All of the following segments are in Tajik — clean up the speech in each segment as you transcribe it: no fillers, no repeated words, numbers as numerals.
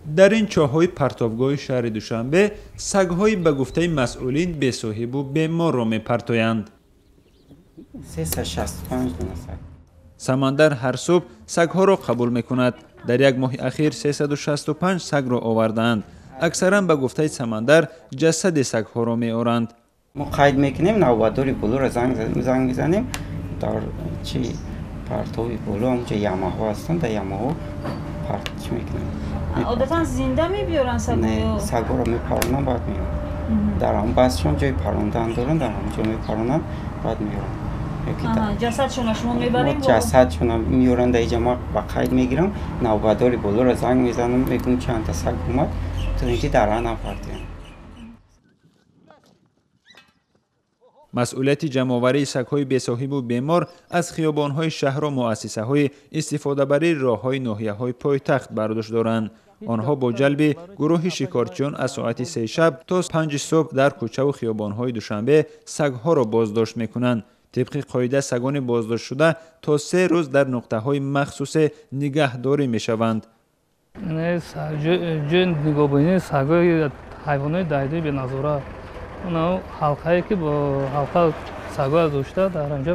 Дар ин чоҳҳои партобгоҳи шаҳри Душанбе сагҳои ба гуфтаи масъулин бесоҳибу беморро мепартоянд. 365 дона саг. Самандар ҳар субҳ сагҳоро қабул мекунад. Дар як моҳи ахир 365 сагро овардаанд. Аксаран ба гуфтаи Самандар ҷасади сагҳоро меоранд. Мо қайд мекунем, навбатдори болоро занг мезанем, дар чи партоби боло ҳамҷо ямаҳо ҳастанд, дар ямаҳо парт чӣ мекунем. Одатан зинда мебиёранд сагҳо? Не, сагҳоро мепаронанд, баъд меоранд. Дар ҳам баъзшон ҷои парондан доранд, дар ҳамҷо мепаронанд, баъд меоранд. Ҷасадшона шумо мебарем? Ҷасадшона меоранд, дар инҷа ма ба қайд мегирам, навбатдори болоро занг мезанам, мегӯям чандта саг омад, то ин ки дар ана партоянд. Масъулияти ҷамъоварии сагҳои бесоҳибу бемор аз хиёбонҳои шаҳру муассисаҳои истифодабарии роҳҳои ноҳияҳои пойтахт бардошт доранд. Онҳо бо ҷалби гурӯҳи шикорчиён аз соати 3 шаб то 5 субҳ дар кӯчаву хиёбонҳои Душанбе сагҳоро боздошт мекунанд. Тибқи қоида сагони боздоштшуда то 3 рӯз дар нуқтаҳои махсусе нигаҳдорӣ мешаванд. Ҷои нигоҳбонии сагҳои ҳайвонои дайдуи беназора, ҳалқае ки бо ҳалқа сагҳоя дошта дар анҷо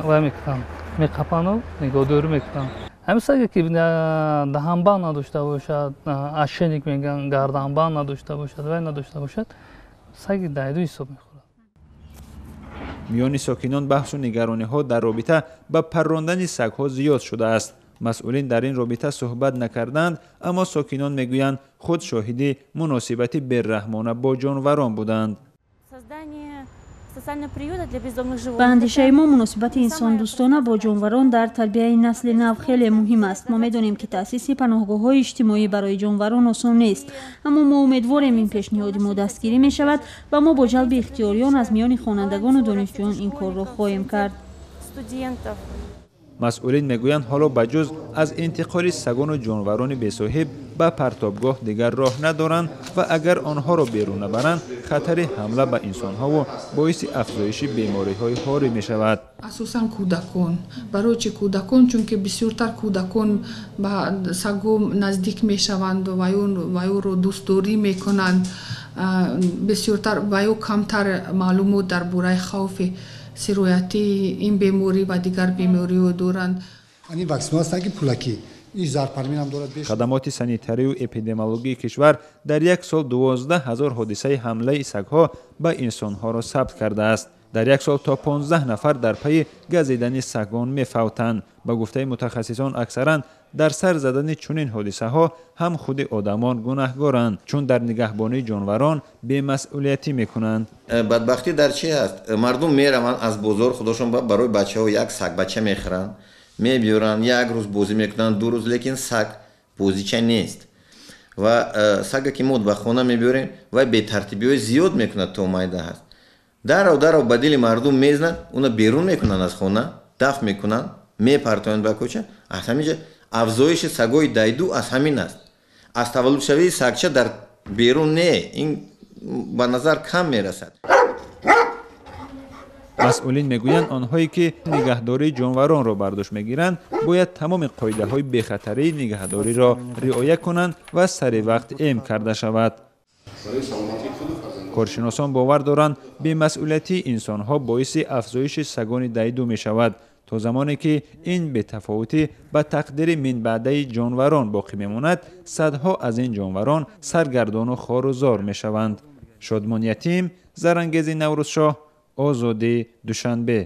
вай мекунанд, меқапану нигоҳдорӣ мекунанд. Ҳамин саге ки даҳанбанд надошта бошад, ошейник мегӯянд, гарданбанд надошта бошад, вай надошта бошад, саги дайду ҳисоб мехӯрад. Миёни сокинон баҳсу нигарониҳо дар робита ба паррондани сагҳо зиёд шудааст. Масъулин дар ин робита суҳбат накарданд, аммо сокинон мегӯянд худ шоҳиди муносибати берраҳмона бо ҷонварон буданд. Ба андешаи мо муносибати инсондӯстона бо ҷонварон дар тарбияи насли нав хеле муҳим аст. Мо медонем, ки таъсиси паноҳгоҳҳои иҷтимоӣ барои ҷонварон осон нест, аммо мо умедворем ин пешниҳоди мо дастгирӣ мешавад ва мо бо ҷалби ихтиёриён аз миёни хонандагону донишҷӯён ин корро хоҳем кард. Масъулин мегӯянд ҳоло ба ҷуз аз интиқоли сагону ҷонварони бесоҳиб ба партобгоҳ дигар роҳ надоранд ва агар онҳоро берун набаранд, хатари ҳамла ба инсонҳову боиси афзоиши бемориҳои ҳорӣ мешавад. Асосан кӯдакон. Барои чи кӯдакон? Чунки бисёртар кӯдакон ба сагҳо наздик мешаванд ва ӯро дӯстдорӣ мекунанд. Бисёртар ва ё камтар маълумот дар бораи хавфи сироятии ин беморӣ ва дигар бемориҳо доранд. Ин ваксинаҳо ҳастанд, ки пулакӣ. Ин зарпармин ҳам дорад. Хадамоти санитарию эпидемиологии кишвар дар як сол 12 ҳазор ҳодисаи ҳамлаи сагҳо ба инсонҳоро сабт кардааст. Дар як сол то 15 нафар дар пайи газидани сагон мефавтанд. Ба гуфтаи мутахассисон аксаран дар сар задани чунин ҳодисаҳо ҳам худи одамон гунаҳгоранд, чун дар нигаҳбонии ҷонварон бемасъулиятӣ мекунанд. Бадбахтӣ дар чи ҳаст? Мардум мераванд аз бозор, худошон барои бачаҳо як сагбача мехӯранд, мебиёранд, як рӯз бозӣ мекунанд, 2 рӯз, лекин саг бозича нест. Ва сага ки мо ба хона мебиёрем, вай бетартибиҳои зиёд мекунад то майда ҳаст. Дарав дарав ба дили мардум мезнад, уна берун мекунанд аз хона, дафт мекунанд, мепартоянд ба кӯча. Аз ҳамин ҷа афзоиши сагҳои дайду аз ҳамин аст. Аз таваллудшавии сагча дар берун не, ин ба назар кам мерасад. Масъулин мегӯянд онҳое ки нигаҳдории ҷонваронро бардошт мегиранд, бояд тамоми қоидаҳои бехатарии нигаҳдориро риоя кунанд ва сари вақт эм карда шавад. Коршиносон бовар доранд бемасъулиятии инсонҳо боиси афзоиши сагони дайду мешавад, то замоне ки ин бетафовутӣ ба тақдири минбаъдаи ҷонварон боқӣ мемонад, садҳо аз ин ҷонварон саргардону хору зор мешаванд. Шодмон Ятим, Зарангези Наврӯзшоҳ, Озодӣ, Душанбе.